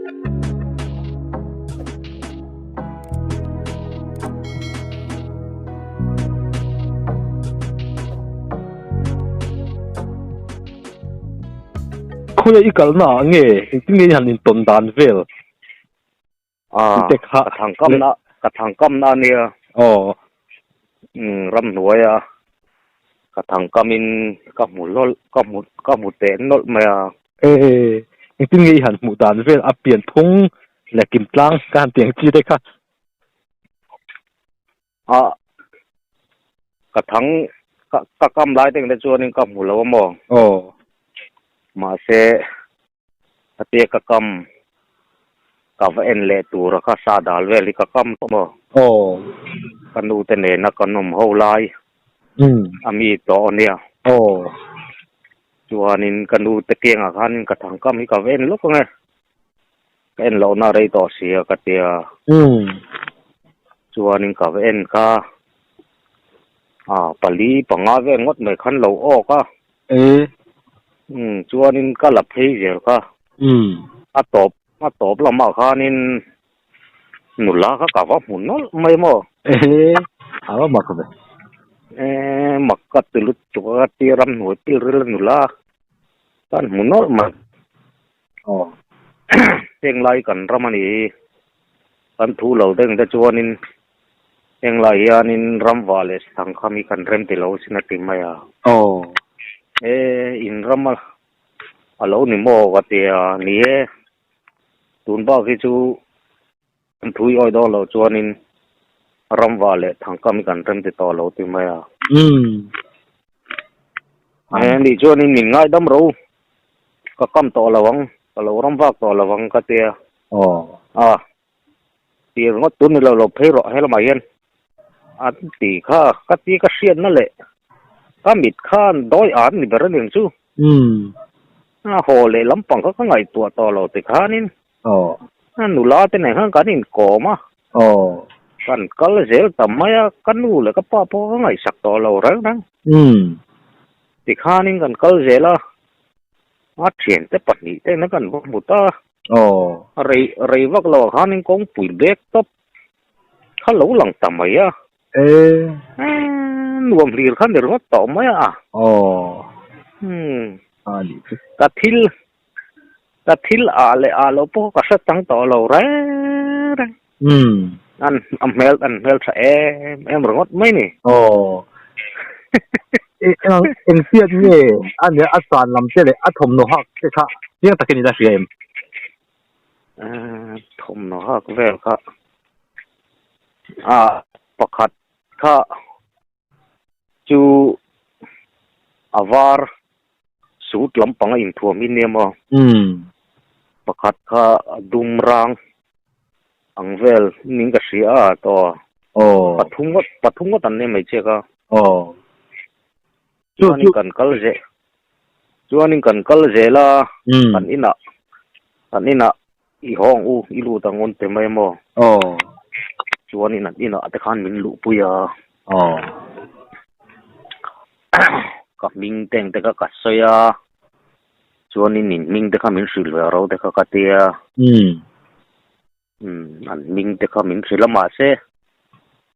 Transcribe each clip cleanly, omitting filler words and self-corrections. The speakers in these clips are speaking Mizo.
Khawiah i kalna ah nge engtin nge i han intawn dan vel? Ah, Te kha ka thangkamna ka thangkamna a nia. Aw. Um, ramhnuaia ka thangkamin ka hmu hlawlh ka hmu ka hmu teh nawlh mai a. E, engtin nge i han hmuh dan vel a pian phung leh kim tlang ka han ti ang chi te kha. A, ka thang ka ka kam lai te ang te chuanin ka hmu lo a maw? Aw. Mahse A te ka kam ka va en leh tur a kha sa dal vel hi ka kam tawh maw? Aw. Ka nu te nena kan awm ho lai a mi tawh a nia. Aw. Chuanin ka nu te kiangah khanin ka thang kam hi ka va en lawk ang e. Ka en lohna a rei tawh si a ka tia. Chuanin ka va en kha a pali panga vel ngawt mai khan lo awk a. E. Umm chuanin ka la phei zel kha. Umm. A tawp a tawp lamah khanin nula kha ka va hmu nawlh mai maw? E. A va mak ve. E mak ka ti lutuk a ti ramhnuai pil ril a nula kan hmu nawlh mai. Aw. Heng lai kan ram a ni hi. Kan thu lo deng te chuanin heng lai hianin ramva leh sangkham hi kan rem ti lo sin a ti mai a. Aw. E in ram a a lo ni maw ka ti a, ni e tun bak hi chu kan thu i awi dawn loh chuanin ramva leh thangkam hi kan rem ti tawh lo ti mai a. Umm. E nih chuanin min ngaidam ro ka kam tawh lo ang ka lo ramvak tawh lo ang ka ti a. Aw. A, ti ringawt tur ni lo lo phei rawh helamah hian an ti kha ka ti ka hriatna leh ka mit khan dawi an ni ber a ning chu. Umm. A haw leh lampang kha ka ngaihtuah tawh lo ti khanin. Aw. A nula te nen khan kan inkawm a. Aw. Kan kal zel ta mai a, ka nu leh ka pa pawh ka ngaihsak tawh lo reng reng. Umm. Ti khanin kan kal zel a, a thiante pahnih te nen kan va hmu ta. Aw. Rei rei vak lo ah khanin kawngpui bek tawp kha lo lang ta mai a. E. Nuam hlir kha ni ringawt tawh mai a. Aw. Hmm. A nih chu. Ka thil ka thil ah leh ah loh pawh ka hre chang tawh lo reng reng. Umm. An a hmel an hmel tha em em ringawt mai ni. Aw. Eng eng chiat nge a nia a chan lam te leh a thawmhnaw hak te kha chiang takin i la hria em? Thawmhnaw hak vel kha a pakhat kha chu a var suit lampang a inthuam hi nia maw? Umm. Pakhat kha a dum rang ang vel ning ka hria a tawh. Aw. Pathum ngawt pathum ngawt an nei mai chiak a. Aw. Chuanin kan kal zel chuanin kan kal zel a kan inah kan inah i hawng u i lut ang un ti mai maw? Aw. Chuanin an inah te khan min luhpui a. Aw. Ka hming teng te kha ka sawi a. Chuanin in hming te kha min hrilh ve ro te kha ka tia. Umm. Umm an hming te kha min hrilh a mahse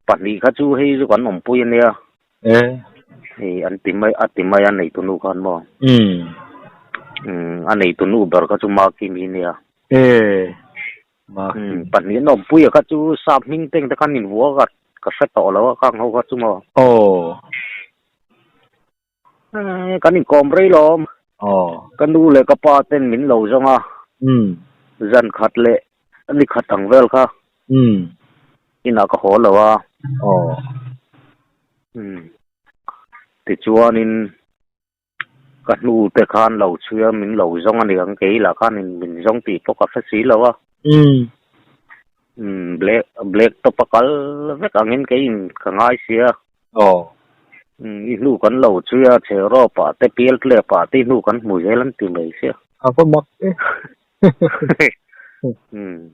pahnih kha chu hei chu kan awmpui a nia. E. Hei an ti mai a ti mai a neitu nu khan maw. Umm. Umm a neitu nu ber kha chu Makimi a nia. E. Makimi. Umm pahnih an awmpui a kha chu sap hming teng te khan invuah a ka hre tawh lo a khang ho kha chu maw. Aw. Kan inkawm rei lawm. Aw. Ka nu leh ka pa ten min lo zawng a. Umm. Zan khat leh ni khat ang vel kha. Umm. Inah ka haw lo a. Aw. Umm. Tichuanin ka hnu te khan lo chhui a, min lo zawng a ni ang kei lah khan min zawng tih pawh ka hre si lo a. Umm. Umm black black top a kal vek angin keiin ka ngai sia. Aw. Umm i hnu kan lo chui a chhehraw pah te pial tle pah te i hnu kan hmu zel an ti mai sia. A va mak e. Umm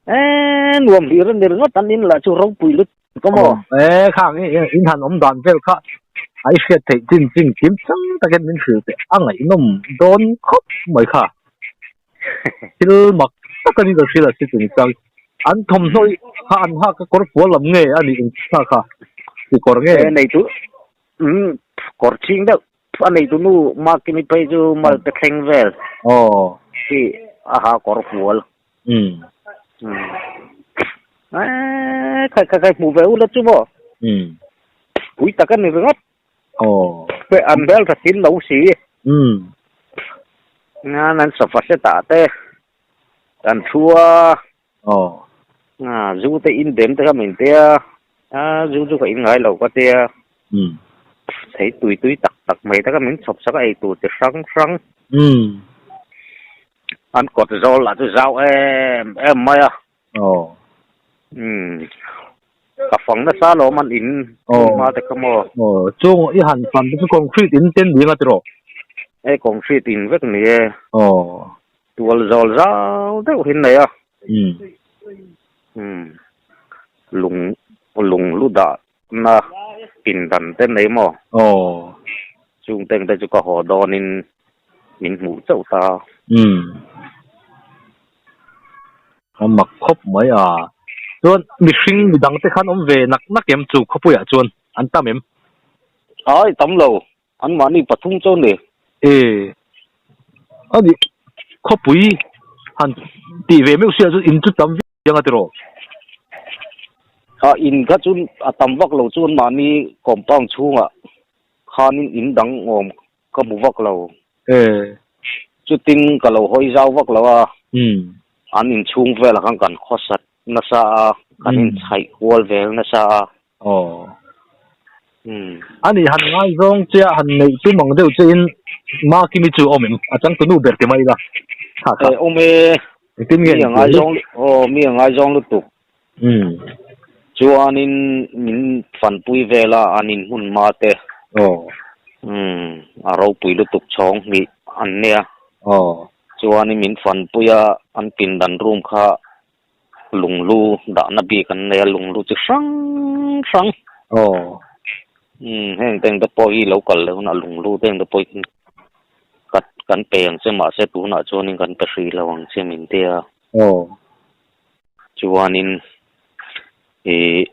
e nuam hlir a ni ringawt an in lah chu ropui lut ka maw. E khang i in han awm dan vel kha a i hriat theih chin chin kim chang takin min hrilh teh a ngaihnawm dawn khawp mai kha. Thil mak tak a ni ka hria si chungchang. An thawmhnaw kha an hak a kawr fual lam nge a nih engkha kha kekawr nge? E nei tu umm kawr chhing deuh a nei tu nu Makimi phei chu mal te thleng vel. Aw. Hi a ha kawr fual. Umm. Umm. Eee khai khai khai hmuh ve ula chu maw? Umm. Pui tak a ni ringawt. Aw. Pe an hmel tha thin lo si. Umm. Nan an sofa set ah te an thu a. Aw. A zu te in dem te kha min tia a zu chu ka in ngai lo ka tia. Umm. Thei tui tui tak tak mai te kha min chhawp sak a ei tur chi hrang hrang. Umm. An kawt zawl lah chu zau em em mai a. Aw. Umm. Ka fang nasa alawm an in Aw. hma te kha maw. Aw. Chung i han fan te chu concrete in ten ding a tiraw? E concrete in vek ni e. Aw. Tual zawl zau deuh hi an nei a. Umm. Umm. Lung lung lu dah na pindan te nei maw? Aw. Chung teng te chu ka haw dawnin min hmuh chauh ta. Umm. A mak khawp mai a. Chuan mihring midang te khan awm ve nak nak em chu khawpuiah chuan an tam em? Ai tam lo. An mahni pathum chu ni. E. A nih khawpui han tih ve meuh sia chu in chu tam viau ang a tiraw? A in kha chu a tam vak lo chuan mahni compound chhungah khanin in dang awm ka hmu vak lo. E. Chutin ka lo hawi zau vak lo a. Umm. An inchhung velah khan kan khawsat nasa a, kan inchhaih kual vel nasa a. Aw. Umm. A nih han ngaizawng che a, han neih tum ang deuh che in Makimi chu a awm em? A changtu nu ber ti mai ila. Kha kha. E awm e. Engtin nge Mi a ngaizawng aw mi a ngaizawng lutuk. Umm. Chuanin min fanpui vel a an inhmun hma te. Aw. Umm a ropui lutuk chhawng hnih an nia. Aw. Chuanin min fanpui a an pindan room kha Lunglu dahna bik an nei a, lunglu chi hrang hrang. Aw. Umm heng teng te pawh hi lo kal leh hunah lunglu teng te pawh hi kan kan pe ang che mahse tunah chuanin kan pe hrih lo ang che min tia. Aw. Chuanin ih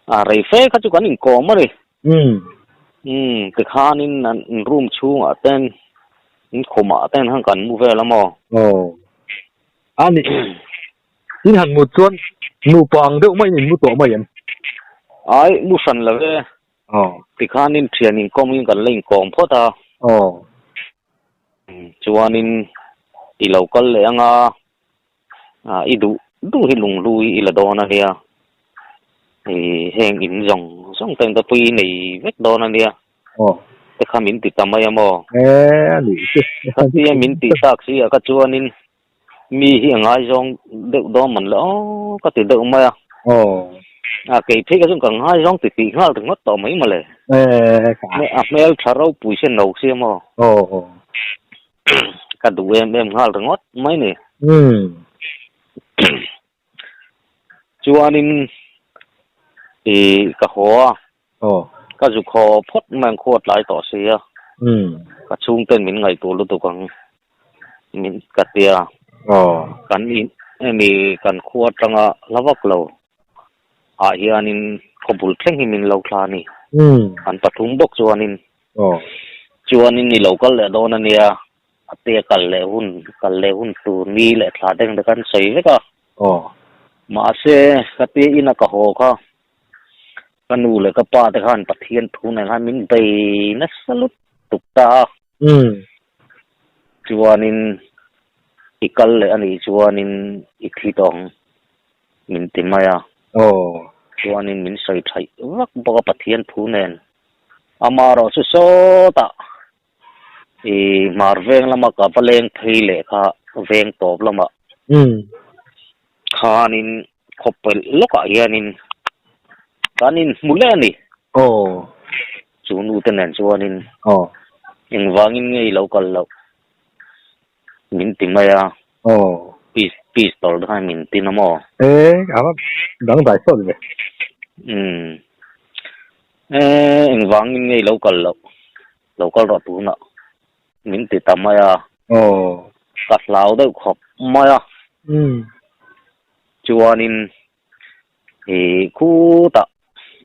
a rei fe kha chu kan inkawm a ni. Umm. Umm tikhanin an room chhungah ten in khumah ten khan kan mu vel a maw? Aw. A nih, in han mut chuan nupa ang deuh maiin in mu tawh mai em? Ai, mu hran lo e. Aw. Tikhanin thian inkawmin kan la inkawm phawt a. Aw. Chuanin i lo kal leh anga i duh duh hi lunglu i la dawn a nia. I heng in zawng zawng te engte pawh i nei vek dawn a nia. Aw. Te kha min ti ta mai a maw? E, a nih chu. Khatia min tih tak si a ka chuanin mi hi a ngaizawng deuh dawn man le aw ka ti deuh mai a. Aw. A kei phei ka chuan ka ngaizawng ti tih nghal ringawt tawh mai mawle. E, ka. A hmel tha ropui si no si a maw? Aw. Ka duh em em nghal ringawt mai ni. Umm. Chuanin i ka haw a. Aw. Ka zuk haw phawt mai ang khuat lai tawh si a. Umm. Ka chhungten min ngaihtuah lutuk ang min ka tia. Aw. Kan in hemi kan khua atanga hla vak lo ah hianin khaw bul thleng hi min lo thla a ni. Umm. An pathum bawk chuanin. Aw. Chuanin i lo kal leh dawn a nia. A te kal leh hun kal leh hun tur ni leh thla deng te khan sawi vek a. Aw. Mahse ka tia ina ka haw kha. Ka nu leh ka pa te khan Pathian thu nen khan min bei nasa lutuk ta a. Chuanin i kal leh a nih chuanin i thi tawh ang min ti mai a. Chuanin min sawi thaih vak bawk a Pathian thu nen. Amaherawh chu sawtah i hmar veng lama ka va leng phei leh kha veng tawp lamah khanin Khawp pelh lawkah hianin kan inhmu leh a ni. Aw. Chu nu te nen chuanin Aw. engvangin nge i lo kal loh min ti mai a. Aw. Pistol te khan min tin a maw? E, a va dangdai sawt ve. Umm. E, engvangin nge i lo kal loh, lo kal rawh tunah min ti ta mai a. Aw. Ka hlau deuh khawp mai a. Chuanin i khutah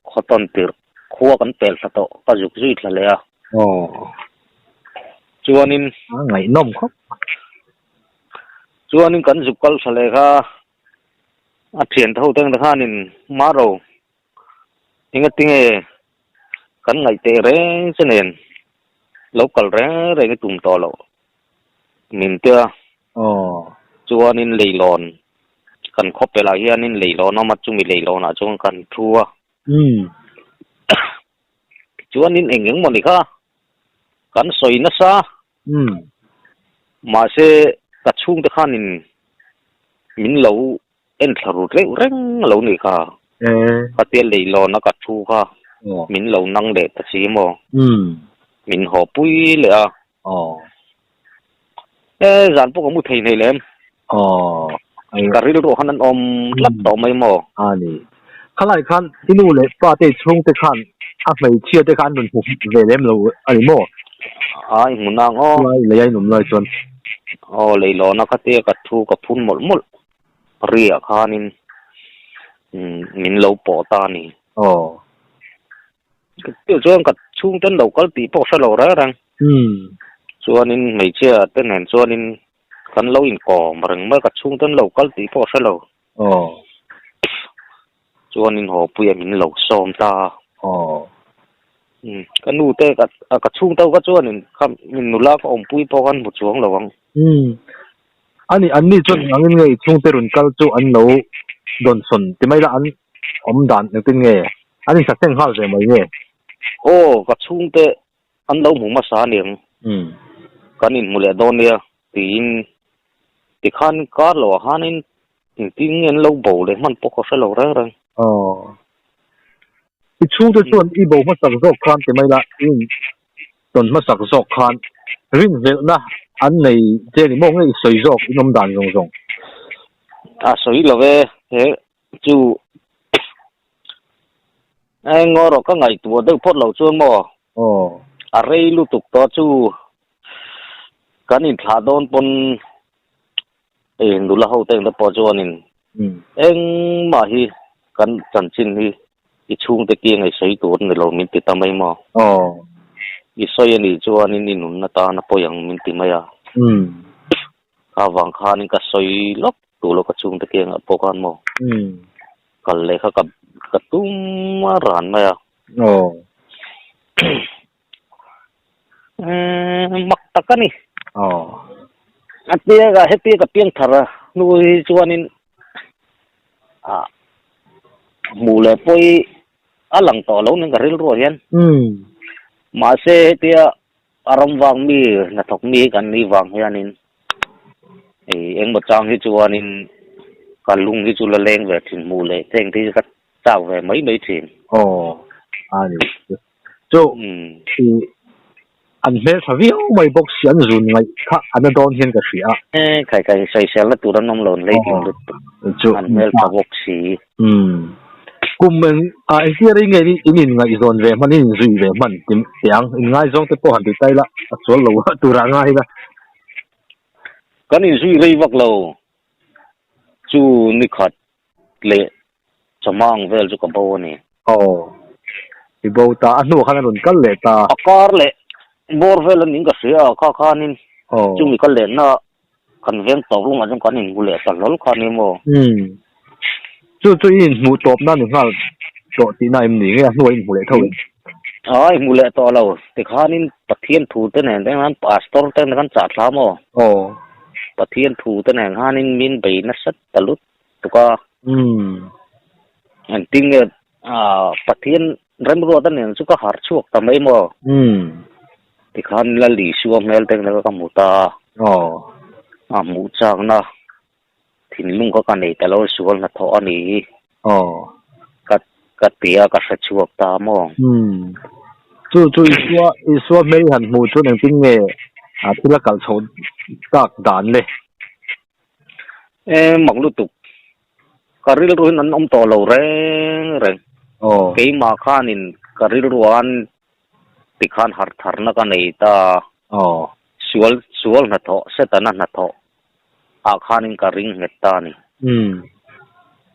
khaw tawn tirh khua kan pel thla tawh ka zuk zui thla leh a. Chuanin. A ngaihnawm khawp. Chuanin kan zuk kal thla leh kha a thian te ho te ang khanin Maro engatinge kan ngaih teh reng che nen lo kal reng reng i tum tawh loh min tia. Chuanin leilawn kan khaw pelh ah hianin leilawn a awm a chumi leilawn ah chuan kan thu a. Chuanin eng eng mawni kha kan sawi nasa. Mahse ka chhungte khanin min lo en thla ru reuh reng lo ni kha. Khatia leilawn a ka thu kha min lo nang leh ta si maw. Min haw pui leh a. E zan pawh ka mu thei hnei lem. Ka rilru khan an awm tlat tawh mai maw. A ni. Khalai khan i nu leh pa te chhungte khan a hmeichhia te kha an rawn hmu ve lem lo a ni maw? A i hmu nang aw. Lai lei a inawm lai chuan. Aw leilawna khatia ka thu ka phun mawlh mawlh riah khanin min lo pawh ta a ni. Aw. Chu chuan ka chhungten lo kal tih pawh hre lo reng reng. Chuanin hmeichhia te nen chuanin kan lo inkawm reng mai ka chhungten lo kal tih pawh hre lo. Aw. Chuanin haw puia min lo sawm ta a. Aw. Umm ka nu te ka ka chhung to ka chuanin kha min nula ka awmpui pawh khan hmu chuang lo ang. Umm. Ani an ni chuan engangin nge i chhungte rawn kal chu an lo dawnsawn ti mai la an awm dan engtin nge an insaseng nghal ve mai nge? Aw ka chhungte an lo hmu hmasa aniang. Umm. Kan inhmu leh dawn nia tiin tikhan kar loh ah khanin engtin nge an lo bo leh hman pawh ka hre lo reng reng. Aw. I chhungte chuan i bo hmasak zawk khan ti mai la i in tawn hmasak zawk khan rinhlelhna an nei che ni maw nge i sawi zawk in awm dan zawng zawng? A sawi lo e, he chu eng erawh ka ngaihtuah deuh phawt lo chuan maw? Aw. A rei lutuk tawh chu kan inthlah dawn pawn hei nula ho te engte pawh chuanin engmah hi kan chanchin hi i chhungte kiang ei sawi tur a ni lo min ti ta mai maw? Aw. I sawi a nih chuanin i nunna tan a pawi ang min ti mai a. Kha vang khanin ka sawi lawk tur lo ka chhungte kiangah pawh khan maw? Kal leh kha ka tum a ran mai a. Aw. Umm mak tak a ni. Aw. A piang a heti ka piang thar a hnu hi chuanin ah hmuh leh pawi a lang tawh lo nen ka rilru ah hian. Umm. Mahse hetia a ram vang mi hnathawk mi kan nih vang hianin ih engmaw chang hi chuanin ka lung hi chu la leng ve thin hmuh leh teng te hi ka chak ve mai mai thin. Aw a ni. Chu i an hmel tha viau mai bawk si an zun ngaih kha a na dawn hian ka hria. E khai khai sawiselna tur an awm lo an lei ding lut chu an hmel tha bawk si. Umm kum eng a engtia rei nge in in ngaihzawn ve hman in inzui ve hman tih ang in ngaizawng te pawh han ti ta ila a sual lo turah ngai ila. Kan inzui rei vak lo chu nikhat leh Chawhma ang vel chu ka bo a ni. Aw, i bo ta. A hnuah khan a rawn kal leh ta. A kar leh bawr vel a ning ka hria a, kha khanin chumi ka lenna kan veng tawp lungah chuan kan inhmu leh ta hlawl kha ni maw? Umm. Chu chu i inhmuh tawpna ni nghal tawh tihna em ni? Nge a hnuah i inhmu leh tho em? Aa, i hmu leh tawh lo. Tikhanin Pathian thu te nen te khan Pastor te khan chah thla maw? Aw. Pathian thu te nen khanin min bei nasa ta lut tuk a. Umm. Engtin nge ah Pathian remruat a nen chu ka harh chhuak ta mai maw? Umm. Tikhan Lal Isua hmel te kha ka hmu ta a. Aw. A hmuh chakna thinlung kha ka nei ta lo sual hnathawh a ni hi. Aw. Ka ka ti a ka hre chhuak ta maw? Umm. Chu chu Isua Isua hmel han hmuh chuan engtin nge a thil a kal chhoh tak dan le? E mak lutuk. Ka rilru in an awm tawh lo reng reng. Aw. Keimah khanin ka rilru an tikhan harh tharna ka nei ta. Aw. Sual sual hnathawh, Setana hnathawh. Ah khanin ka ring nghet ta a ni.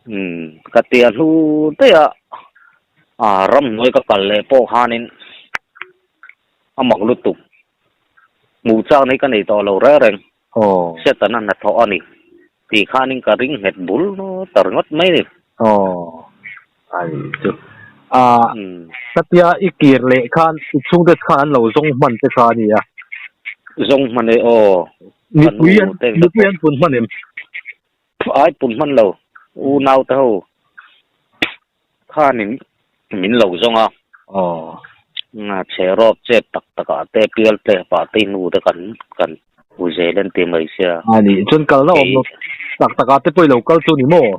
Umm ka tia hlu daih a, ah ramhnuai ka kal leh pawh khanin a mak lutuk. Hmuh chak hi ka nei tawh lo reng reng. Setana hnathawh a ni tih khanin ka ring nghet bul ta ringawt mai a ni. Aw ai chu ah khatia i kir leh khan i chhungte khan an lo zawng hman te kha a nia. Zawng hman e aw. Mipui an mipui an pun hman em? Ai pun hman lo unau te ho khanin min lo zawng a. Aw. Chhe rawp chet tak tak ah te pial te pah te hnu te kan kan hu zel an ti mai sia. A nih chuan kalna awm lo tak tak ah te pawh i lo kal chu ni maw?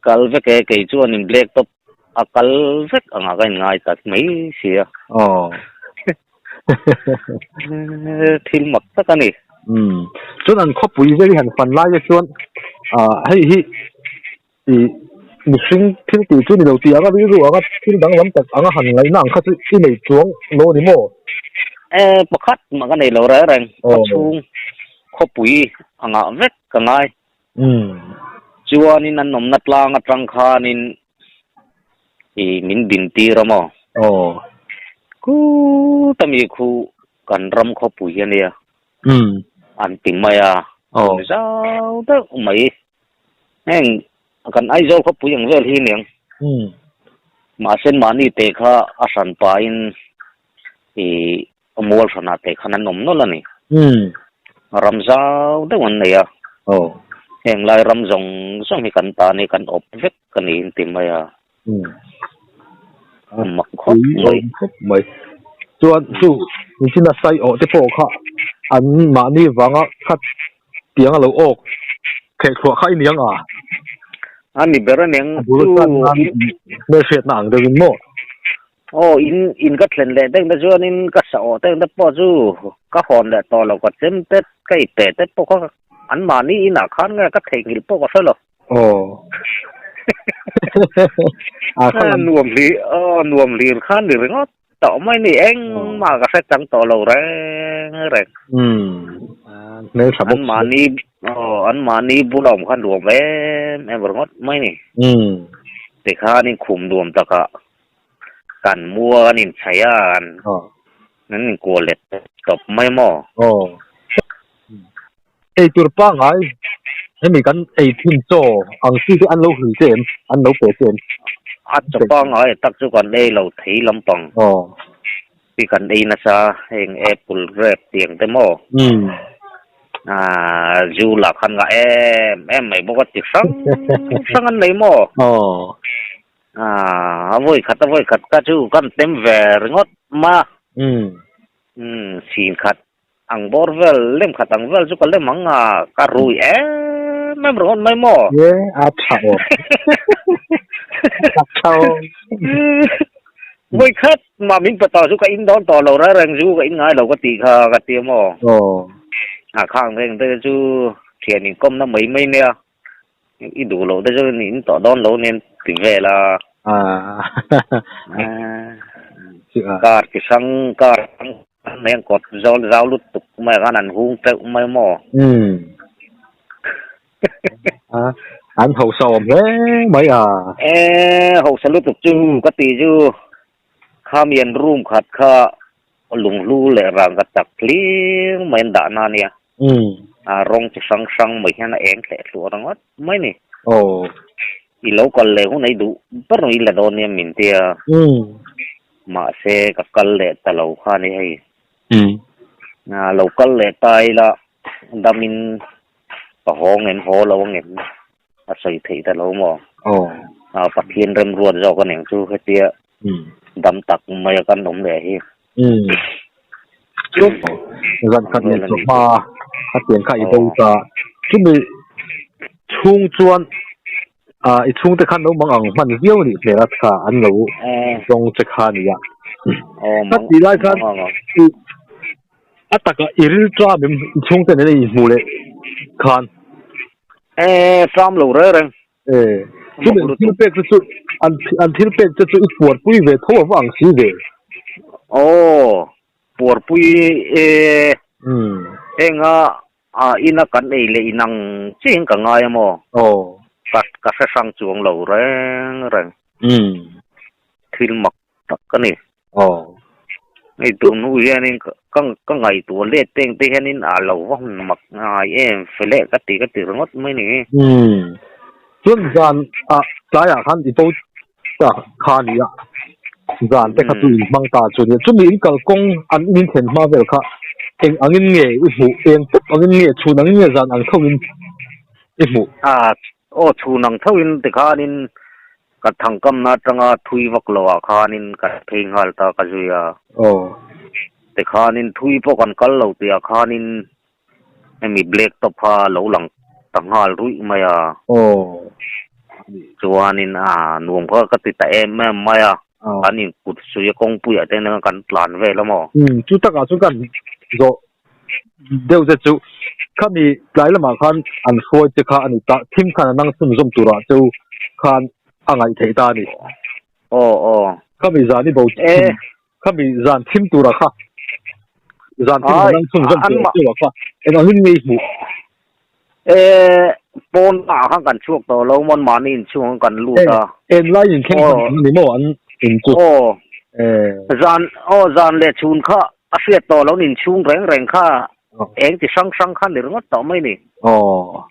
Kal vek e kei chuan in black top a kal vek ang ah ka in ngai tak mai sia. Aw. Thil mak tak a ni. Umm. Chuan an khawpui vel hi han fan lai te chuan ah hei hi i mihring thil tih chu ni lo tih anga rilru anga thil danglam tak anga han ngaihna ang kha chu i nei chuang lo ni maw? E pakhat mah ka nei lo reng reng. Khawchhung khawpui angah vek ka ngai. Umm. Chuanin an awmna tlang atang khanin i min din tir a maw? Aw. Khuta mi khu kan ram khawpui a nia. Umm. An ti mai a. Aw. Zau deuh mai. Heng kan Aizawl khawpui ang vel hi aniang. Umm. Mahse mahni te kha a hran pahin i mual hranah te khan an awm nawlh a ni. Umm. Ram zau deuh an nei a. Aw. Heng lai ram zawng zawng hi kan ta a ni, kan awp vek a ni in ti mai a. Umm. Mak khawp mai. Khawp mai. Chuan chu nichina sai awh te pawh kha an mahni vanga khat tiang a lo awk theh thluah kha i niang a? A ni ber a niang. A bul tan nan hmelhriatna ang deuhin maw? Aw, in in ka thlen leh deuh na chuanin ka sa awh deuh na pawh chu ka hawn leh tawh lo, ka chem te ka i pe te pawh kha an mahni inah khan nge ka theihnghilh pawh ka hre lo. Aw. A kha lam. Nuam hlir, aw nuam hlir khan ni ringawt tawh mai ni, engmah ka hre chang tawh lo reng reng. Umm, hmeltha bawk. An mahni, aw an mahni bula awm kha nuam em em ringawt mai ni. Umm. Tikhanin khum nuam takah Kan mua an inchhaih a, an an inkuah let tawp mai maw? Aw. Ei tur pangngai hemi kan ei thin chaw ang chi te an lo hlui che em? An lo pe che em? A chaw pangngai tak chu kan ei lo thei lampang. Aw. Hi kan ei nasa heng apple grape tiang te maw? Umm. Ah zu lah khan ngah em em mai bawk a ti hrang hrang an nei maw? Aw. Ah, a vawi khat a vawi khat ka chu kan tem ve ringawt ma. Umm. Umm, sin khat ang bawr vel, lem khat ang vel chu ka lem ang a, ka rui em em ringawt mai maw? Ye, a tha aw. A tha aw. Vawi khat mah min pe tawh chu ka in dawn tawh lo reng reng zu ka in ngai lo ka tih kha ka ti a maw? Aw. A khang reng te chu thian inkawmna mai mai nia. I duh loh te chu in tawh dawn lo nen ti vel a. Car chi hrang car hrang mai ang kawt zawl zau lutuk mai khan an hung teuh mai maw. An hausa awm hle mai a. E hausa lutuk chu ka tih chu khamian room khat kha lunghlu leh rangka chak hlir mai an dah na nia. A rawng chi hrang hrang mai hian a eng hleh hluah ringawt mai ni. Aw. I lo kal leh hun ei duh ber i la dawn nia min tia. Mahse ka kal leh ta lo kha ni hei. A lo kal leh ta ila damin ka haw ngem haw lo angem a sawi theih ta lo maw. Aw. A Pathian remruat zawk a ning chu hetia dam tak mai a kan awm leh hi. Umm. Chu zan khat leh chawhma a pian kha i bo ta. Chumi chhung chuan ah i chhungte khan lo mang ang hman viau a nih hmel a kha an lo zawng che kha a nia. Ka tih lai khan i a takah i ril ṭam em i chhungte nena i hmuh leh khan. E ṭam lo reng reng. E, chumi an thil pek te chu an an thil pek te chu i puarpui ve tho ava ang si ve. Aw, puarpui e. Umm. Henga A ina kan ei leh inang chiah in ka ngai a maw? Aw. Ka ka hre hrang chuang lo reng reng. Umm. Thil mak tak a ni. Aw. Hei tun hnu hianin ka ka ngaihtuah let teng te hianin a lo va hun mak ngai em fele ka ti ka ti ringawt mai ni. Umm. Chuan zan ah tlaiah khan i bo ta kha a ni a, zan te kha chu in hmang ta chu nia. Chumi in kalkawng an in in thlen hma vel kha eng angin nge i hmuh, eng tawp angin nge, chhun angin nge zan ang tho in i hmuh? A, aw chhun ang tho in tikhanin Ka thangkamna atanga thui vak lo ah khanin ka phei nghal ta ka zui a. Aw. Tikhanin thui pawh kan kal lo tih ah khanin hemi black top kha a lo lang ta nghal ruih mai a. Aw. Chuanin a nuam kha ka ti ta em em mai a. Kan inkut suia kawngpuiah te hian kan tlan vel a maw? Umm, chu takah chuan kan zawh deuh te chu khami tlai lamah khan an hruai che kha a ni ta, thim khan a nang chhunzawm turah cheu khan a ngaih theih ta a ni. Aw aw. Khami zan i bo Eh. khami zan thim turah kha zan thim a Ai, nang chhunzawm an turah mah cheu ah kha eng angin nge i hmuh? Eh, pawn ah khan kan chhuak tawh lo mawn mahni inchhung kan lut Eh, a. en lai in thleng Aw. hman ni maw an in chu? Aw. Eh. Zan aw zan leh chhun kha A hriat tawh lo nin chhung reng reng kha eng ti hrang hrang kha ni ringawt tawh mai ni. Aw.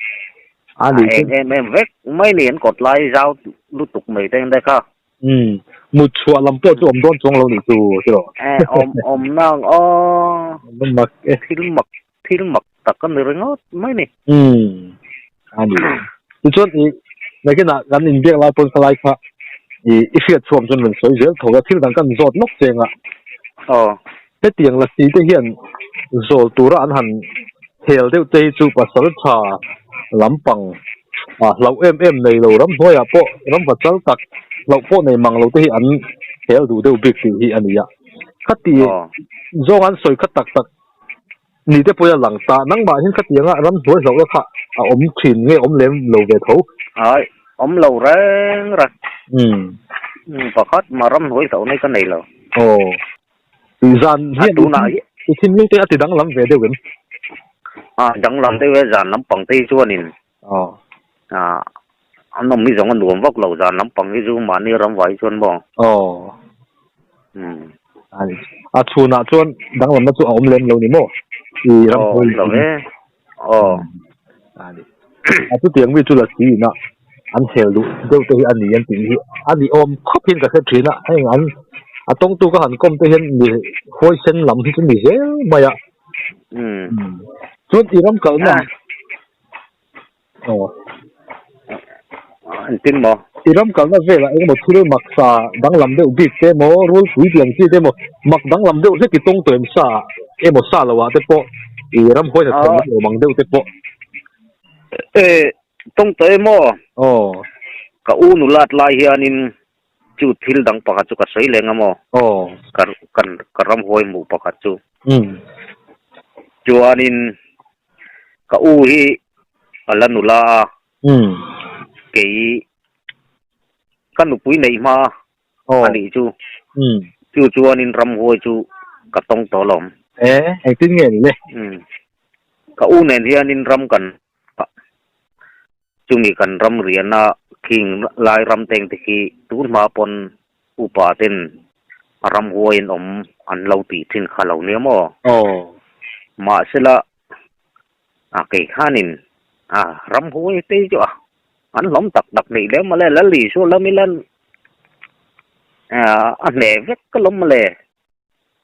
A ni eng em em vek mai ni an kawt lai zau lutuk mai te engdai kha. Umm. Mut chhuah lam pawh chu awm dawn chuang lo ni chu tiraw. Eh awm awm nang aw. Awm mak e. Thil mak thil mak tak a ni ringawt mai ni. Umm. A ni. Tichuan i nakinah kan inbiak lai pawn khalai kha i i hriat chhuam chuan rawn sawi zel tho a, thil dang kan zawt lawk cheng a. Aw. Hetiang lasi te hian zawl tura an han hel deuh te hi chu pasal tha lampang a hlauh em em nei lo ramhnuaiah pawh ramva chal tak hlauh pawh nei mang lo te hi an hel duh deuh bik tih hi a ni a. Khati zawng an sawi kha tak tak Ni te pawh a lang ta. Nangmah hian khatianga ramhnuai hlauhna kha a awm thin nge awm lem lo ve tho? Ai, awm lo reng reng. Umm. Umm, pakhat mah ramhnuai hlauhna hi ka nei lo. Aw. Zan hian i thinlung te a ti danglam ve deuh em? A danglam deuh e, zan lampang te hi chuanin. Aw. A, an awm hi zawng a nuam vak lo, zan lampang hi chu mahni ram vai chuan maw? Aw. Umm. A ni. A chhunah chuan danglamna chu a awm lem lo ni maw? I ram Aw, awm lo e. Aw. A ni. A chutiang mi chu la si ina an hel duh deuh te hi a ni an tih hi a ni awm khawp hian ka hre thin a, heng an a tawngtu ka han kawm te hian mi huaisen lam hi chu ni zel mai a. Umm. Chuan i ram kalna Aw. Engtin maw? I ram kalna velah engemaw thil maksa danglam deuh bik te emaw, rulpui tih ang chi te emaw, mak danglam deuh hlek i tawng tawh em sa emaw sa lo ah te pawh i ram huaina thawm lam awm ang deuh te pawh. E, tawng tawh emaw? Aw. Ka u nulat lai hianin chu thil dang pakhat chu ka sawi leng a maw? Aw. Ka kan ka ramhuai hmuh pakhat chu. Umm. Chuanin Ka u hi a la nula a, kei ka nupui neih hma a nih chu. Chu chuanin ramhuai chu ka tawng tawh alawm. E, engtin nge ni le? Ka u nen hianin ram kan chumi kan ram riahna khing lai ram teng te khi tun hma pawn upa ten ramhuaiin awm an lo tih thin kha lo nia maw? Aw. Mahsela a kei khanin a ramhuai te chu a an hlawm tak tak nih lem mawle Lal Isua lam ila a hneh vek ka lawm mawle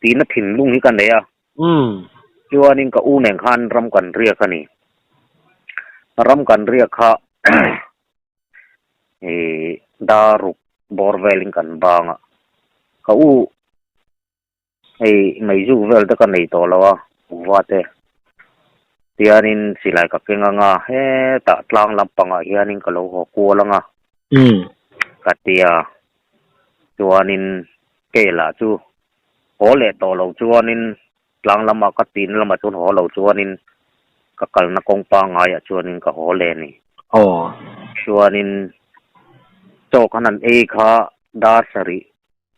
tihna thinlung hi ka nei a. Umm. Chuanin ka u nen khan ram kan riak a ni. Ram kan riak kha ih daruk bawr velin kan bang a. Ka u hei meizuk vel te ka nei tawh lo a, uva te. Tianin silai ka keng ang a, hetah tlang lampangah hianin ka lo haw kual ang a. Umm. Ka ti a. Chuanin kelah chu Haw leh tawh lo chuanin tlang lamah ka tin lamah chuan haw lo chuanin ka kalna kawng pangaiah chuanin ka haw leh a ni. Aw. Chuanin chaw khan an ei kha dar sarih,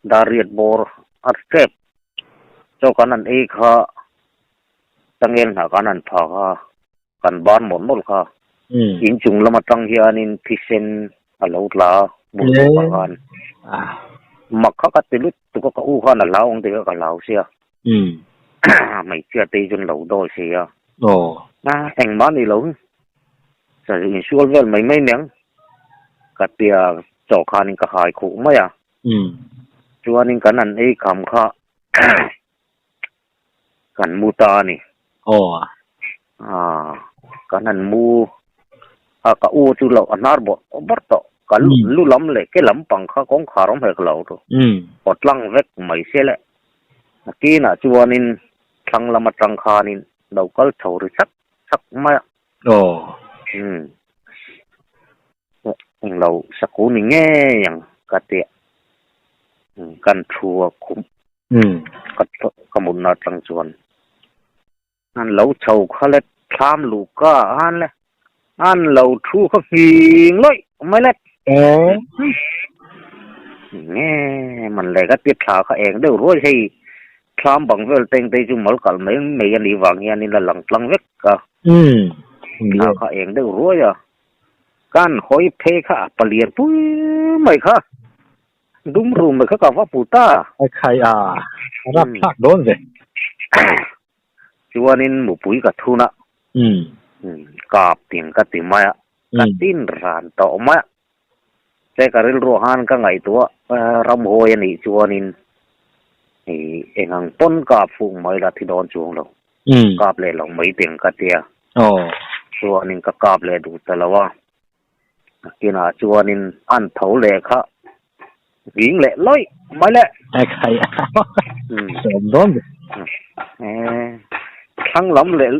dar riat bawr a tep. Chaw khan an ei kha changel hnah khan an pha kha. Kan ban mawlh mawlh kha. In chung lam atang hianin thisen a lo tla a, bul bawkah khan. Mak kha ka ti lut tuk a, ka u khan a hlau ang tih kha ka hlau sia. Hmeichhia te hi chuan lo dawi si a. Engmah a nih loh hi. Sazu insual vel mai mai aniang. Ka tia chaw khanin ka hai khuh mai a. Chuanin kan han ei kham kha kan mu ta a ni. Aw. Aaa kan han mu a ka u chu loh a hnar bawrh bawrh tawh ka lu lu lam leh ke lam pang kha kawngkhar awm hek lo tu aw tlang vek mai se le a kinah chuanin thlang lam atang khanin lo kal chho ri chak chak mai a. Aw. Umm. Englo saku ni ngei ang ka tia kan thu a khum ka mutna atang chuan an lo chho kha le thlam luh ka an le an lo thu kha nghing lawih mai le nge man le ka tia thla kha eng deuh ruai hei thlam bang vel teng te chu mal kalh mai mai a nih vang hianin a lang tlang vek a thla kha eng deuh ruai a. Kan hawi phei kha a palian pui mai kha, dum rum mai kha ka va hmu ta. A khai a, a rap thlak dawn ve. Chuanin mupui ka thun a, kap ting ka ti mai a, ka tin ran tawh mai a. Che ka rilru ah khan ka ngaihtuah ramhuai a nih chuanin eng ang pawn kap fuh mai la thi dawn chuang lo. Kap leh lo mai teng ka tia. Chuanin ka kap leh duh ta lo a. Nakinah chuanin an tho leh kha nghing leh lawih mai le. Thlang lam leh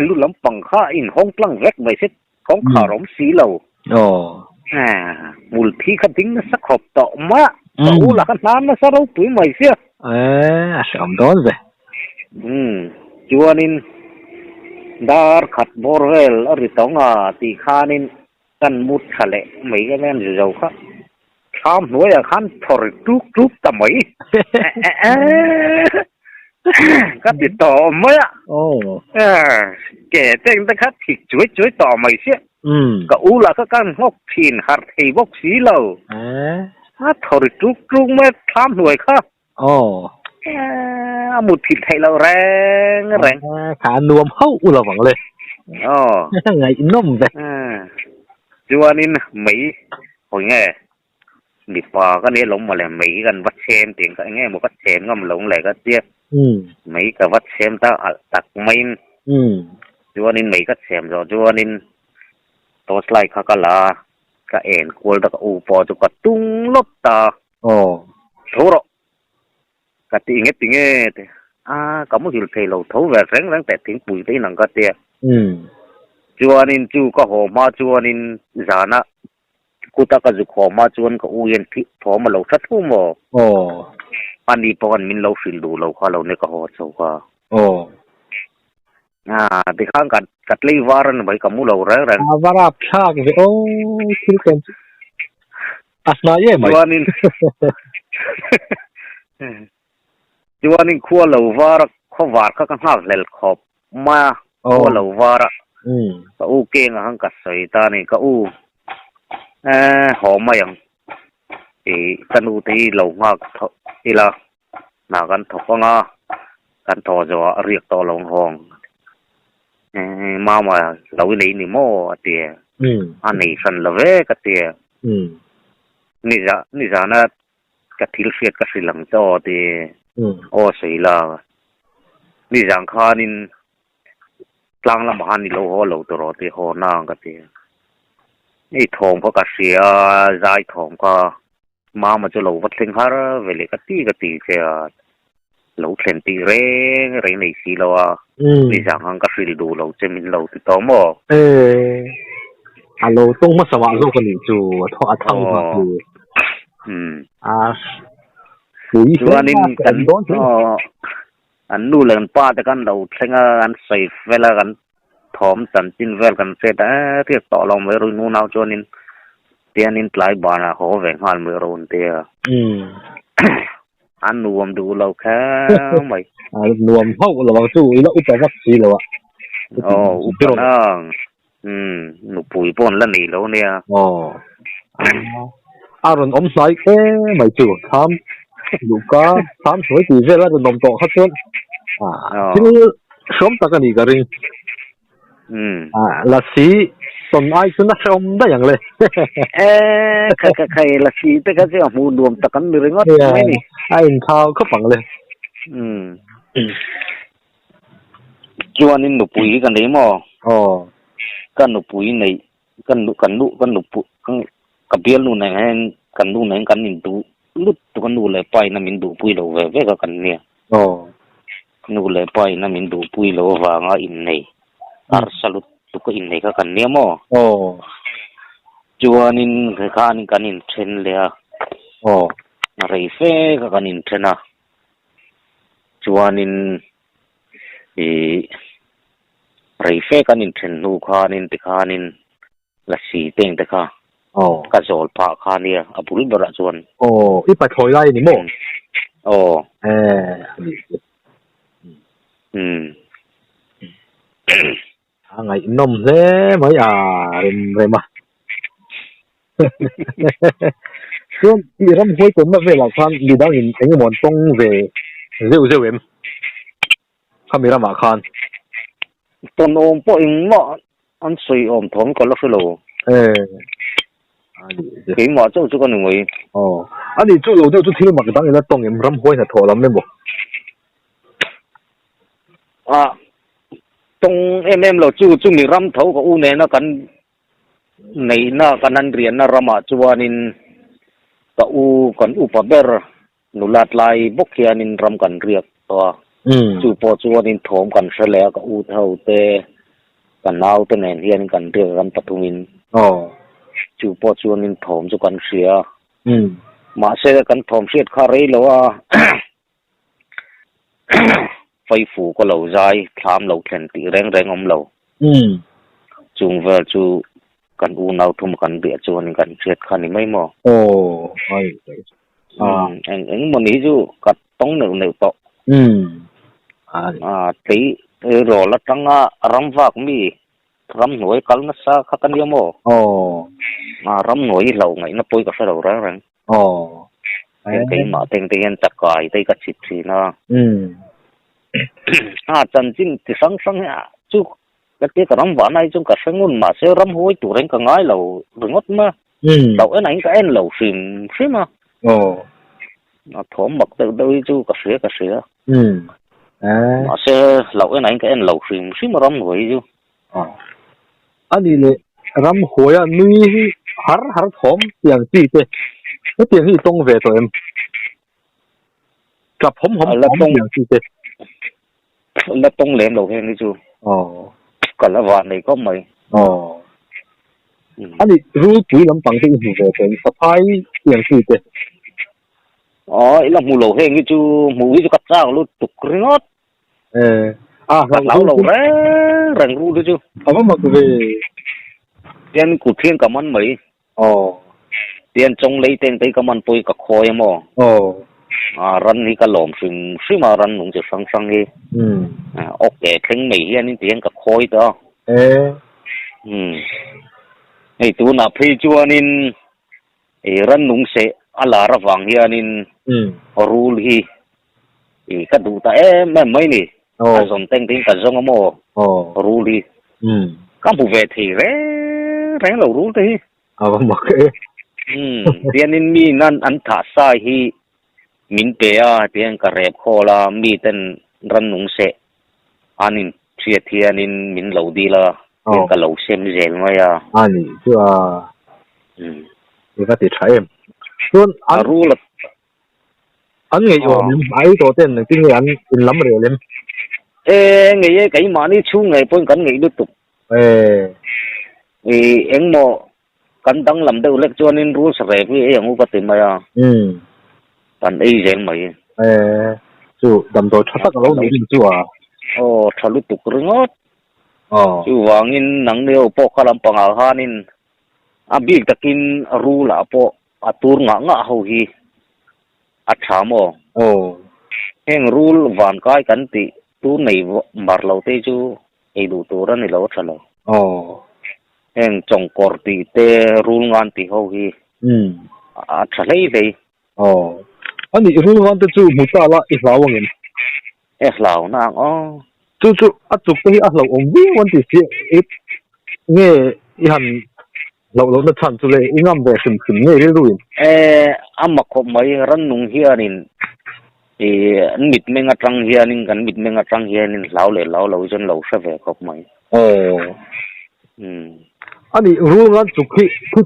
Lu lampang kha a inhawng tlang vek mai se kawngkhar awm si lo. Hmul thi kha ding nasa khawp tawh mai a, ka u lah kha hnar nasa ropui mai sia. A hreawm dawn ve. Chuanin dar khat bawr vel a ri tawng a tih khanin kan mut tha leh mai ka nen zo kha. Thlam hnuaiah khan thaw ri tuk tuk ta mai. Ka ti tawh mai a. Ke teng te kha thik chuai chuai tawh mai sia. Ka u lah kha kan nghawk thin harh thei bawk si lo. A thaw ri tuk tuk mai a thlam hnuai kha. A mut thilh theih loh reng reng. Kha a nuam hauh u lovang le. Ngaihnawm ve. Chuanin mei hawi nge mipa ka nia lo mawle mei kan va chhem tih ang kha eng nge maw ka chhem ngam lo ang le ka tia. Mei ka va chhem ta alh tak maiin chuanin mei ka chhem zawh chuanin torch light kha ka la a, ka en kual ta ka u pawh chu ka tung lawp ta. Tho rawh. Ka ti nge ti nge te a ka muhil thei lo tho ve reng reng teh thingpui te inang ka tia. Chuanin chu ka haw hma chuanin zana kuta ka zuk haw hma chuan ka u hian thawm a lo hre thu maw? Ani pawh khan min lo hrilh duh lo kha lo ne ka haw chho kha. Tikhan ka tlei var a ni mai ka mu lo reng reng. A va rapthlak ve aw thil ken chu. A hnai em mai. Chuanin Chuanin khua lo var a khaw var kha ka nghak hlel khawp mai a khua lo var a ka u keng ang ka sawi ta a ni ka u eh haw mai ang ih ka nu te hi lo nghak ila hna kan thawk ang a kan thaw zawh ah riak tawh lo ang hawng eh mama lo i nei ni maw a ti a a nei hran lo ve ka ti a. Ni ni zana ka thil hriat ka hrilh ang che aw ti aw sawi la. Ni zang khanin tlang lamah khan i lo haw lo tur aw ti haw na ang ka ti. Hei thawm kha ka hria a, zai thawm kha mama chu lo va thleng har ve leh ka ti ka ti che a, lo thlen tih reng reng nei si lo a, ni zang khan ka hrilh duh lo che min lo ti tawh maw? E, a lo tawng hmasa mah zawk a nih chu, a thaw a thang hma chu. A pui hle Chuanin a, ka kan en dawn hle. an nu leh an pa te khan lo thleng a, an sawi fel a, kan thawm chanchin vel kan hriat a, e riak tawh lo mai ru nunau chuanin tianin tlai banah haw ve nghal mai ru an ti a. A nuam duh lo kher mai. A nuam hauh lo ang chu ila upa vak si lo a. Aw upa nang. Umm nupui pawh an la nei lo nia. Aw a rawn awm hnai em mai chu thlam luhka thlam hnuai tih vel a rawn awm tawh kha chuan thil hrawm tak a nih ka ring. Lasi tawn ai chuan a hrehawm daih ang le. E khai khai khai lasi te kha chu a hmuh nuam tak an ni ringawt mai ni. A inthau khawp ang le. Chuanin nupui hi ka nei maw? Aw. Ka nupui neih, ka nu, kan nu, ka nupui, ka bialnu nen hian kan nu nen kan induh lut tuk a, nu leh pa in a min duhpui lo ve vek a kan nia. Aw. Nu leh pa in a min duhpui lo avanga innei, harsa lut tuk a innei kha kan nia maw? Aw. Chuanin khanin kan inthen leh a. Aw. Rei fe kha kan inthen a. Chuanin ih rei fe kan inthen hnu khanin tikhanin lasi teng te kha ka zawl phah kha nia a bul berah chuan. Aw i pathlawi lai a ni maw? Aw. Eh a nih chu. Umm. A ngaihnawm hle mai a rem rem a. Chuan i ramhuai tawnna velah khan midangin eng emaw an tawng ve zeuh zeuh em? Khami ramah khan. Tawn awm pawh engmah an sawi awm thawm ka la hre lo. Eh. A nih chu. Keimah chauh chu ka ni mai. Aw. A nih chu lo deuh chu thil mak dang ila tawng em ramhuai hnathawh lam emaw? Ah. Tawng em em lo chu chumi ram tho ka u nena kan neihna kan han rianna ramah chuanin ka u kan upa ber nula tlai bawk hianin ram kan riak tawh a, chu pawh chuanin thawm kan hre leh a ka u te ho te ka nau te nen hianin kan riak a kan pathumin chu pawh chuanin thawm chu kan hria a, mahse kan thawm hriat kha rei lo a. Faifu ka lo zai thlam lo thlen tih reng reng awm lo. Chung vel chu kan unau thum kan biah chuanin kan hriat kha ni mai maw? Aw, ai. Eng eng maw ni hi chu ka tawng neuh neuh tawh. Tlei rawl atanga ram vak mi ramhnuai kal nasa kha ka nia maw? Aw. Ramhnuai hi hlauh ngaihna pawi ka hre lo reng reng. Aw. Heng keimah teng te hian chakai te hi ka chhit thin a. A chanchin ti hrang hrang hi chu ka tia ka ram vahna hi chuan ka hre ngun mahse ram huai tur in ka ngai lo ringawt mai a. Hlauh en ah in ka en lo hrim hrim a. Aw. A thawm mak deuh deuh hi chu ka hria ka hria. Mahse hlauh en ah in ka en lo hrim hrim a ram huai hi chu. Aw. A nih leh ram huaia nui hi har har thawm tiang chi te hetiang hi i tawng ve tawh em? Tap hawm hawm thawm tiang chi te. La tawng lem lo heng hi chu. Aw. Ka la vah nei khawp mai. Aw. A nih rulpui lampang te i hmu ve tawh em? Saphai tiang chi te. Aw i la hmu lo heng hi chu hmuh hi chu ka chak lutuk ringawt. Eh, a Ka hlau lo reng reng rul hi chu. A va mak ve. Tian kut hian ka man mai. Aw. Tian chawng lei teng te hi ka man pawh hi ka khawi a maw. Aw. A ran hi ka lawm hrim hrim a, ran nung chi hrang hrang hi. Umm. Awk ke thleng mai hianin tihian ka khawi ta a. Eh. Umm. Hei tunah phei chuanin I rannung seh a lar avang hianin rul hi i ka duh ta em em mai ni. A zawn teng teng ka zawng a maw rul hi. Ka hmu ve thei reng reng lo rul te hi. A va mak e. Tianin mi nan an thah sa hi min pe a tihian ka rep khawl a, mi ten rannung seh an in hriat hianin min lo dil a, tihian ka lo sem zel mai a. A nih chu a, i va ti tha em. Chuan an rul a an ngeiawm em, a ei tawh ten engtin nge an inlam rel em? E ngei e, keimahni chhung ngei pawhin kan ngeih lutuk. E. I engmaw kan danglam deuh lek chuanin rul sarep hi ei ang u ka ti mai a. Kan ei zel mai. E, chu damdawi tha tak a lo nih rin chu a. Aw, tha lutuk ringawt. Aw. Chuvangin nang neo pawh kha lampangah khanin a bik takin rul ah pawh a tur ngah ngah ho hi. A tha maw? Aw. Heng rul vankai kan tih tur nei mar lo te chu ei duh tur a ni lo a tha lo. Aw. Heng chawngkawr tih te rul ngan tih ho hi a tha hlei hlei. Aw. A nih rul ngan te chu hmu ta la i hlau angem? E hlau na ang aw. Chu chu a chuk te hi a hlauhawm viau an ti si e nge i han hlauh lohna chhan chu le i ngam ve hrim hrim nge rilru in? E a mak khawp mai rannung hianin i an mitmeng atang hianin kan mitmeng atang hianin hlau leh hlau lo hi chuan lo hre ve khawp mai. Aw. Umm. A nih rul ngan chuk hi thu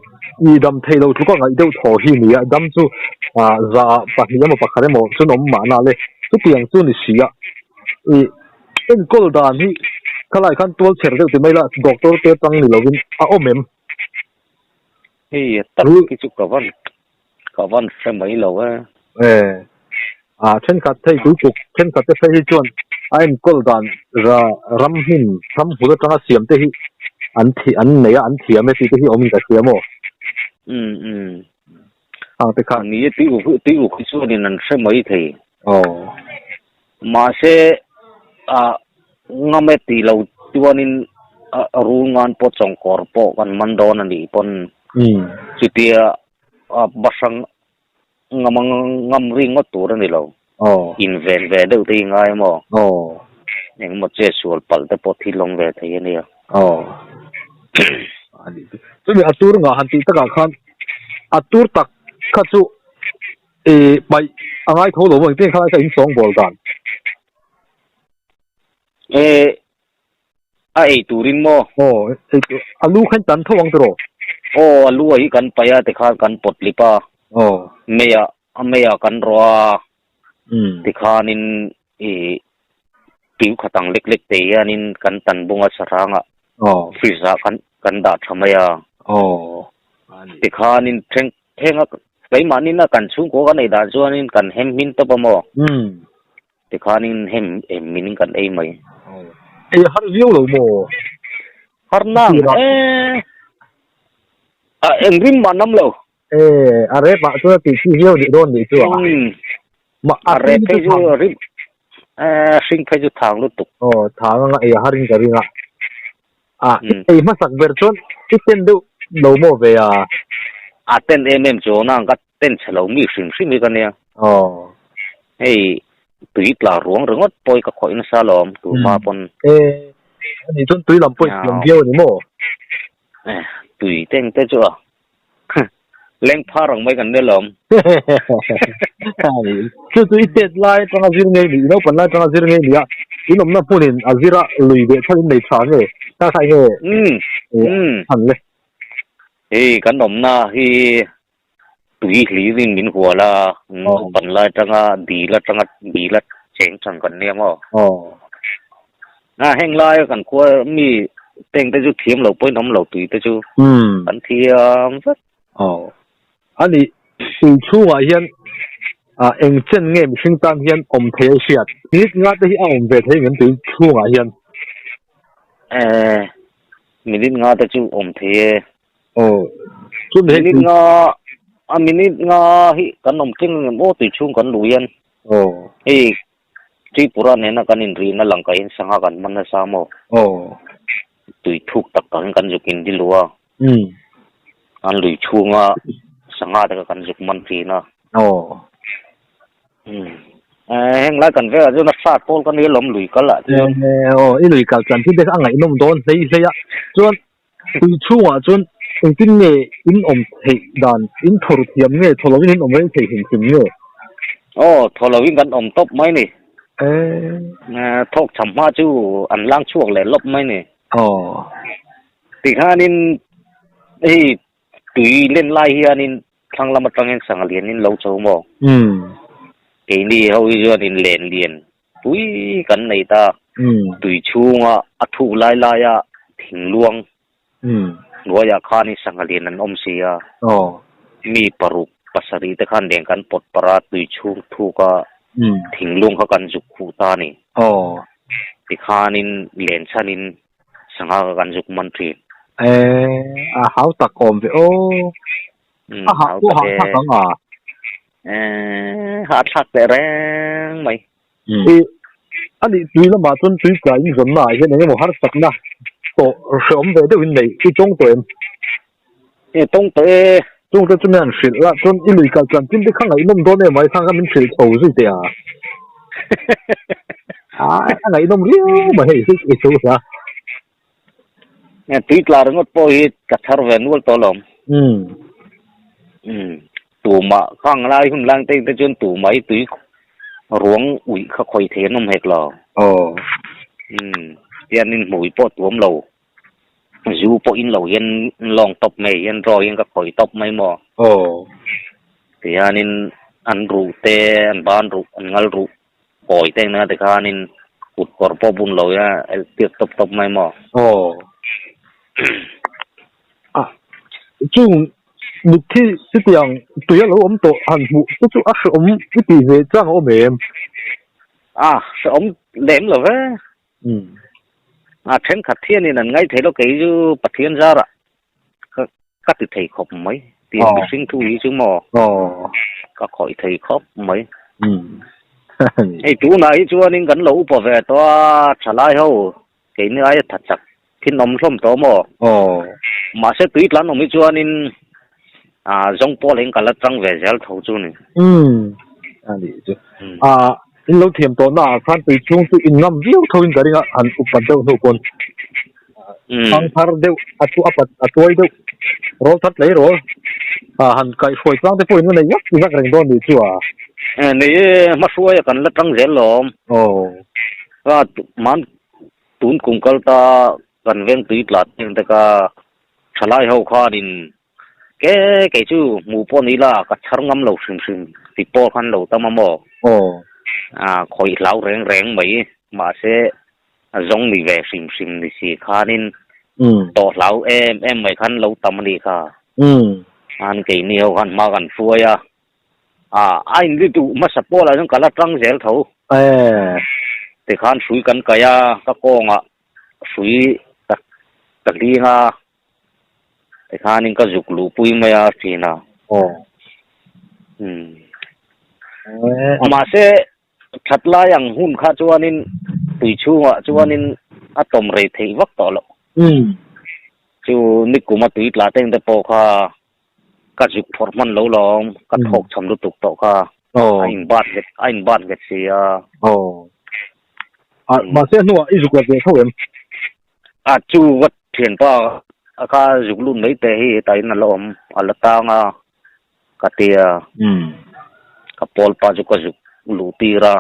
i dam theih loh tluka ngaih deuh thaw hi nia, dam chu za ah pahnih emaw pakhat emaw chuan awm mahna le, chutiang chu ni si a, i enkawl dan hi khalai khan tual chher deuh ti mai la, doctor te atang ni lovin a awm em? Hei tak hi chu ka van ka van hre mai lo e. E, a thenkhat thei tuituk thenkhat te phei hi chuan a enkawl dan ra ram hmun ram hmun atanga siam te hi an thi an nei a an thiam e tih te hi awmin ka hria maw? Um um. Hang te kha. Ni e tui uk tui uk hi chuanin an hre mai thei. Aw. Mahse a ngam e tih lo chuanin a rul ngan pawh chawngkawr pawh kan man dawn a nih pawn chutia a bahrang ngam ngam ri ngawt tur a ni lo. Aw. Inven ve deuh te hi ngai maw? Aw. Engemaw che sual palh te pawh thil awm ve thei a nia. Aw. A nih chu. Chumi a tur ngah han tih takah khan a tur tak kha chu i paih a ngai tho lo maw engtin khalai kha in sawngbawl dan? E A ei turin maw? Aw, ei tur. A lu kha in tan tho ang tiraw? Aw, a lu a hi kan paih a tikhan kan pawt lip a. Aw. Meiah, a meiah kan rawh a. Umm. Tikhanin i tiu khat ang lek lek te hianin kan tan bung a sarangah. Aw. Fridge ah kan kan dah tha mai a. Aw. Tikhanin thleng thleng a keimahnin a kan chhungkaw kan ei dan chuanin kan hem hmin tawp a maw? Umm. Tikhanin hem em min kan ei mai. Ei har viau lo maw? Har nang e. A eng rim mah nam lo. E, a rep ah chuan a tih chi viau nih dawn nih chu a. Ma a rep phei chu rim e hring phei chu thang lutuk. Aw, thang anga ei a har in ka ring a. A ei hmasak ber chuan i ten deuh lo maw ve a? A ten em em chu nang ka ten chhe lo mi hrim hrim hi ka nia. Aw. Hei tui tla ruang ringawt pawh hi ka khawih nasa alawm tu hma pawn. E, ani chuan tui lam pawh i thiam viau a ni maw? E, tui teng te chu a leng phar ang mai kan nia lawm. Ani, chu chu i tet lai atanga zir ngei ni, i naupang lai atanga zir ngei ni a, in awmna hmunin a zira lui ve thalin nei tha nge, kha kha enge chhan le? Hei kan awmna hi tui hlirin min hual a, naupan lai atanga dil atanga dil a cheng chang kan nia maw? A heng laia kan khua mi teng te chu thiam lo pawhin awm lo tui te chu kan thiam vek. Aw. A nih, tui chhungah hian eng chen nge mihring tan hian awm thei a hriat? Minute nga te hi a awm ve thei ngem tui chhungah hian? E, minute nga te chu awm thei e. Aw, chu mi hei Minute nga, a minute nga hi kan awm tling angem aw tui chhung kan luh hian. Aw. Hei Tripura nena kan inrihna langkah hian sangha kan hman nasa maw? Aw. Tui thuk tak tak in kan zuk in dil a. Umm. An lui chhunga sangha te kha kan zuk man thin a. Aw. Umm. Heng lai kan velah chuan a hrat pawl ka nia lawm lui kal ah chuan. Aw, i lui kal chan thin te kha a ngaihnawm dawn hlei hlei a. Chuan Tui chhungah chuan engtin nge in awm theih dan, in thawr thiam nge, thaw lovin in awm reng thei hrim hrim nge? Aw, thaw lovin kan awm tawp mai ni. Eh. Thawk cham hma chu an lang chhuak leh lawp mai ni. Aw. Tikhanin hei tui len lai hianin thlang lam atangin sangha lian in lo chho maw? Umm. Keini ho hi chuanin len lian Tui kan nei ta. Tui chhunga a thuk lai laia thingluang hnuaiah khan i sangha lian an awm si a. Mi paruk pasarih te khan leng kan pawt parh a, tui chhung thuka thingluang kha kan zuk khuh ta a ni. Tikhanin len chhanin sangha kha kan zuk man thin. A hau tak awm ve aw. A hah pawh hah thlak ang a. Eh, hahthlak teh reng mai. I anih tui lamah chuan tui tla in zawnna ah hian eng emaw harsatna tawh hrehawm ve deuh in nei i tawng tawh em? E tawng tawh e. Chung te chu min han hrilh la, chuan i lui kal tlan chin te kha ngaihnawm dawn em ai khang kha min hrilh chho zui teh a. A ngaihnawm riau mai hei i thu hla. Tui tla ringawt pawh hi ka chhar ve nual tawh alawm. Umm. Tumah khang lai hun lang te te chuan tumah hi tui ruang uih kha khawi thei an awm hek lo. Aw. Umm. Tianin hmui pawh tuam lo. Zu pawh in lo hian lawng tawp mai hian draw hian ka khawi tawp mai maw. Aw. Tihianin an ruh te an ban ruh an ngal ruh kawi te engna tikhanin kut kawr pawh bun lo hian elh tir tawp tawp mai maw. Aw. A chung mitthi chutiang tui a lo awm tawh han hmuh te chu a hrehawm i tih ve chang a awm em? A hrehawm lem lo ve. A thenkhat hianin an ngaithei lo kei chu Pathian zarah ka ka ti thei khawp mai tiang mihring thu hi chu maw ka khawih thei khawp mai. Hei tunah hi chuanin kan lo upa ve tawh a thalai ho keini aia tha chak thin awm hlawm tawh maw. Mahse tui tlan awm hi chuanin zawng pawl in ka la tang ve zel tho chu ni. In lo thiam tawh na ah khan tui chhung chu in ngam viau tho in ka ring a, han upat deuh hnu pawn thang thar deuh a chu a pat a tuai deuh rawl thar tlei rawl a han kaihhruai tlang te pawh in la nei vak vak reng dawn nih chu a. Nei e, hmahruai a kan la tang zel lawm. Aw. Ka man tun kum kal ta kan veng tui tla teng te ka thalai ho khanin Ke kei chu hmuh pawh ni la ka chhar ngam lo hrim hrim ti pawh khan lo tam a maw? Aw. A khawih hlau reng reng mai mahse a zawng ni ve hrim hrim ni si khanin tawh hlau em em mai khan lo tam a nih kha. Khan keini ho khan hma kan hruai a, a a in ri duh hmasa pawh lah chuan ka la tang zel tho. Tikhan hrui kan kai a, ka kawngah hrui ka ka hling a. Tikhanin ka zuk luh pui mai a thin a. Aw. Umm. Mahse that lai ang hun kha chuanin tui chhungah chuanin a tawm rei theih vak tawh loh. Umm. Chu nikum a tui tla teng te pawh kha ka zuk phawrh hman lo lawm, ka thawk cham lutuk tawh kha. Aw. A inbat nghet a inbat nghet si a. Aw. A mahse a hnuah i zuk la ve tho em? A chu ka thianpa a kha zuk lut mai teh hi hetah in a la awm a la tang a ka ti a ka pawl pa chu ka zuk luh tir a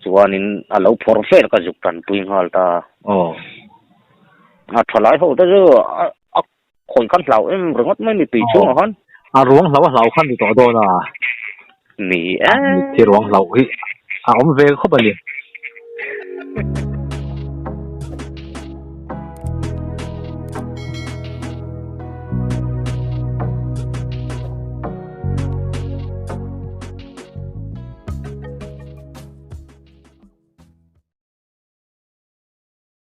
chuanin a lo phawrh vel ka zuk tanpui nghal ta a tha lai ho te chu a khawi khan hlau em ringawt mai ni tui chhungah khan. A ruang hlau a hlau khan ni tawh dawn a. Ni e. Mitthi ruang hlauh hi a awm ve khawp a ni.